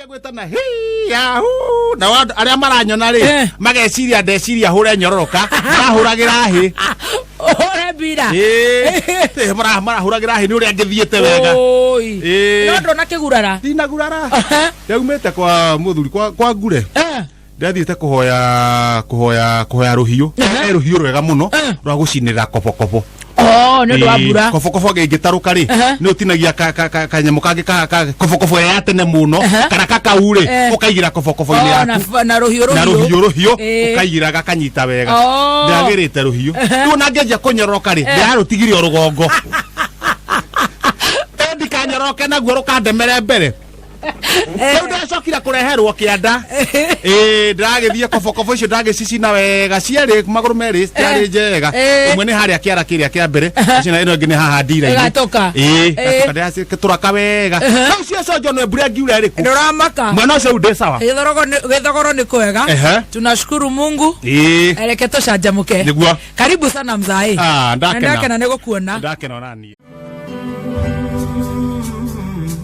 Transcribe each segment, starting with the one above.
Gwĩtana hi yahu na arĩa maranyona rĩ, mageciria ndeciria hũre nyororoka, marahũragĩra hĩ. Ũhũre mbira. Ĩĩ, marahũragĩra hĩ nĩ ũrĩa ngĩthiĩte wega. Oi. Ĩĩ. No ndona kĩgurara. Ndinagurara. Ndaumĩte kwa mũthuri kwa ngure. Ndathiĩte kũhoya rũhiũ. He rũhiũ rwega mũno rwa gũcinĩra kobokobo. Oh, nĩ ũndũ wa mbura. Kobokobo gĩngĩtarũka rĩ, nĩ ũtinagia kanyamũ kangĩ ka kobokobo ĩrĩa ya tene mũno, karaka kau rĩ, ũkaigĩra kobokobo-inĩ Oh, na yaku. na rũhiũ. Na rũhiũ Ĩĩ. ũkaigĩra gakanyita wega. Oh. Ndagĩrĩte rũhiũ rĩu ona ngĩanjia kũnyororoka rĩ, ndĩrarũtigire o rũgongo. Ĩ, ndikanyoroke naguo rũkandemere mbere. Rĩu ndacokire kũreherwo kĩanda. Ĩĩ, ndĩragĩthiĩ kobokobo icio ndagĩcicina wega cierĩ, magũrũ merĩ citiarĩ njega. Ĩmwe nĩ harĩa kĩara kĩrĩa kĩa mbere ũcio na ĩno ĩngĩ nĩ haha ndira-inĩ. Ĩgatũka. Ĩĩ, gatoka ndĩracitũraka wega. Rĩu cio conjo no mbura ngiura ĩrĩkũ. Ndũramaka. Mwena ũcio rĩu ndĩ sawa. Gĩthogoro nĩ kwega. Tunashukuru Mungu. Reke tũcanjamũke. Nĩguo. Karibu sana mzae. Ah, ndakena. Na ndakena nĩ gũkuona. Ndakena ona niĩ.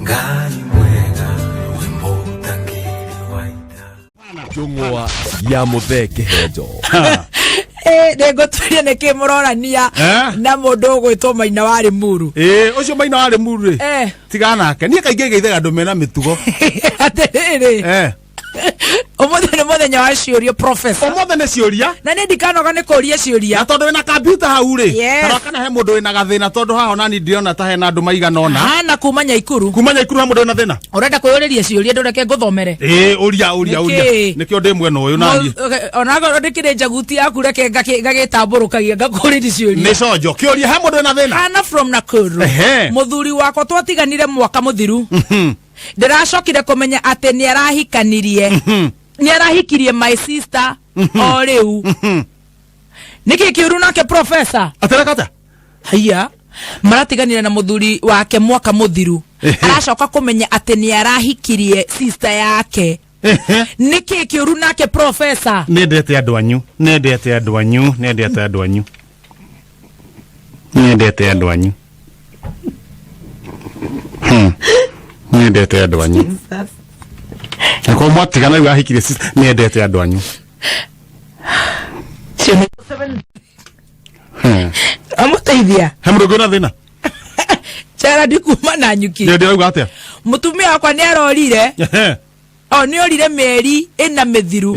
Ngai mwega wĩ mũtangĩri wa ita. Njũng'wa ya Mũthee Kĩhenjo. Nĩ ngũturia nĩkĩ mũrorania na mũndũ ũgwĩtwo Maina wa Limuru. Ĩĩ, ũcio Maina wa Limuru rĩ, tiga nake. Niĩ kaingĩ geithaga andũ mena mĩtugo. Atĩrĩrĩ, ũmũthĩ nĩ mũthenya wa ciũria, professor. Ũmũthĩ nĩ ciũria. Na nĩ ndikanoga nĩ kũria ciũria. Na tondũ wĩna kambiuta hau rĩ, Yes. tarora kana he mũndũ wĩna gathĩna, tondũ haha onani ndĩrona ta hena andũ maigana ũna. Hana kuma Nyaikuru. Kuma Nyaikuru he mũndũ wĩna thĩna. Ũrenda kwĩyũrĩria ciũria? Ndũreke ngũthomere. Ĩĩ, ũria, ũria, ũria. Nĩkĩ? Nĩkĩo ndĩ mwena ũyũ naniĩ. Onakorwo ndĩkĩrĩ njaguti yaku, reke ngagĩtambũrũkagia ngakũrĩria ciũria. Nĩ conjo kĩũria, he mũndũ wĩna thĩna. Hana from Nakuru. Mũthuri wakwa twatiganire mwaka mũthiru. Ndĩracokire kũmenya atĩ nĩ arahikanirie, nĩ arahikirie my sister o rĩu. Nĩkĩ kĩũru nake, professor? Aterekata. Haiya, maratiganire na mũthuri wake mwaka mũthiru. Aracoka kũmenya atĩ nĩ arahikirie sister yake. Nĩkĩ kĩũru nake, professor? Nendete andũ anyu, nendete andũ anyu, nendete andũ anyu, nendete andũ anyu. Nendete andũ anyu. Akorwo mwatigana rĩu ahikirie sister, nendete andũ anyu. Amũteithia. He mũndũ ũngĩ wĩna thĩna? Gerald kuma na nyuki. Nĩ ndĩrauga atĩa? Mũtumia wakwa nĩ arorire. O nĩ orire mĩeri 4 mĩthiru.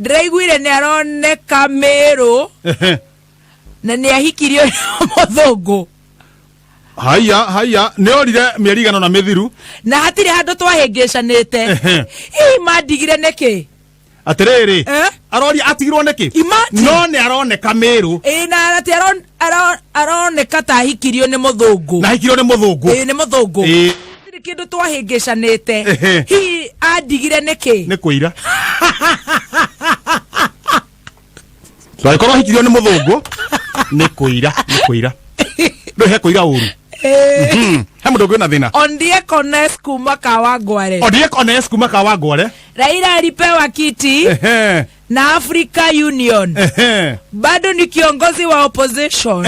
Ndĩraiguire nĩ aroneka Mĩrũ na nĩ ahikirio nĩ mũthũngũ. Haya, haya, nĩ orire mĩeri 4 mĩthiru. Na hatirĩ handũ twahĩngĩcanĩte. Hihi mandigire nĩkĩ? Atĩrĩrĩ, Eh? aroria atigirwo nĩkĩ. Imagine. No nĩ aroneka Mĩrũ. Ĩ, na atĩ aroneka ta ahikirio nĩ mũthũngũ. Na ahikirio nĩ mũthũngũ. Ĩ, nĩ mũthũngũ. Hatirĩ kĩndũ twahĩngĩcanĩte. Hihi andigire nĩkĩ? Nĩ kũira angĩkorwo ahikirio nĩ mũthũngũ nĩ kũira, nĩ kũira, rĩu he kũira ũru. He mũndũ ũngĩ wĩna thĩna? Ondiek Ones kuma Kawangware. Ondiek Ones kuma Kawangware. Raila alipewa kiti na Africa Union, bado ni kiongozi wa opposition.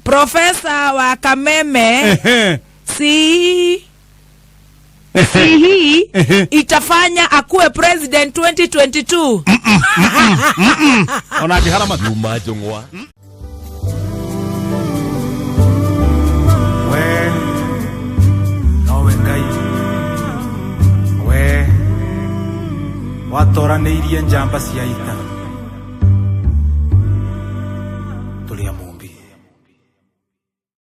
Profesa wa Kameme, si hii itafanya akuwe president 2022? Ona angĩharama. Juma Njũng'wa. We nowe Ngai, we watoranĩirie njamba cia ita. Tũrĩ a Mũmbi.